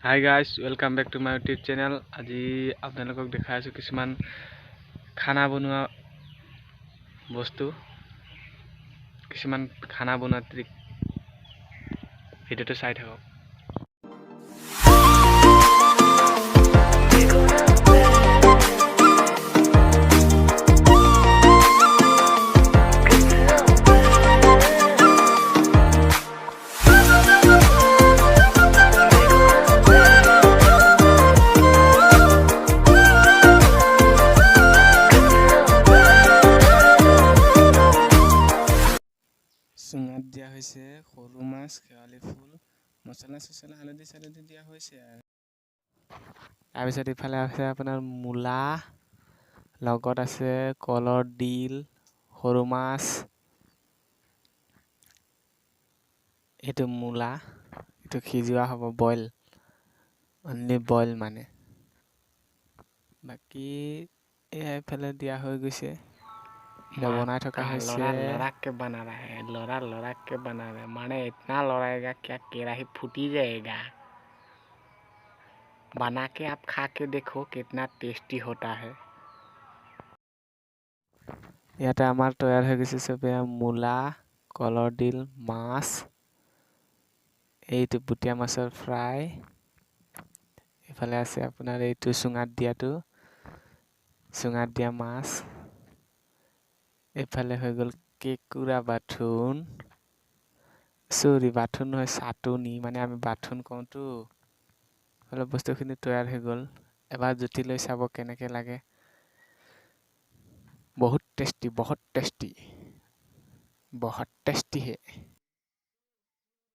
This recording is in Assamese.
Hi guys, welcome back to my YouTube channel. আজি আপোনালোকক দেখাই আছোঁ কিছুমান খানা বনোৱা বস্তু, কিছুমান খানা বনোৱা ট্ৰিক। ভিডিঅ'টো চাই থাকক। চুঙাত দিয়া হৈছে সৰু মাছ, শেৱালি ফুল, মছলা চছলা, হালধি চালধি দিয়া হৈছে আৰু। তাৰপিছত ইফালে আছে আপোনাৰ মূলা, লগত আছে কলৰ ডিল, সৰু মাছ। এইটো মূলা, এইটো সিজোৱা হ'ব, বইল, অনলি বইল মানে। বাকী এয়া এইফালে দিয়া হৈ গৈছে, এতিয়া বনাই থকা হৈছে। लड़ा लड़ा के बना रहा है, लड़ा लड़ा के बना रहा है। माने इतना लड़ाएगा क्या केराही फूटी जाएगा। बना के आप खा के देखो, कितना टेस्टी होता है। ইয়াতে আমাৰ তৈয়াৰ হৈ গৈছে চবে মূলা, কলৰ ডিল, মাছ, এইটো বটিয়া মাছৰ ফ্ৰাই। এইফালে আছে আপোনাৰ এইটো চুঙাত দিয়াটো, চুঙাত দিয়া মাছ। এইফালে হৈ গ'ল কেঁকুৰা বাথুন, চৰি, বাথুন নহয়, চাটনি, মানে আমি বাথুন কওঁতো। অলপ বস্তুখিনি তৈয়াৰ হৈ গ'ল, এবাৰ জুতি লৈ চাব কেনেকৈ লাগে। বহুত টেষ্টি, বহুত টেষ্টি, বহুত টেষ্টি হে।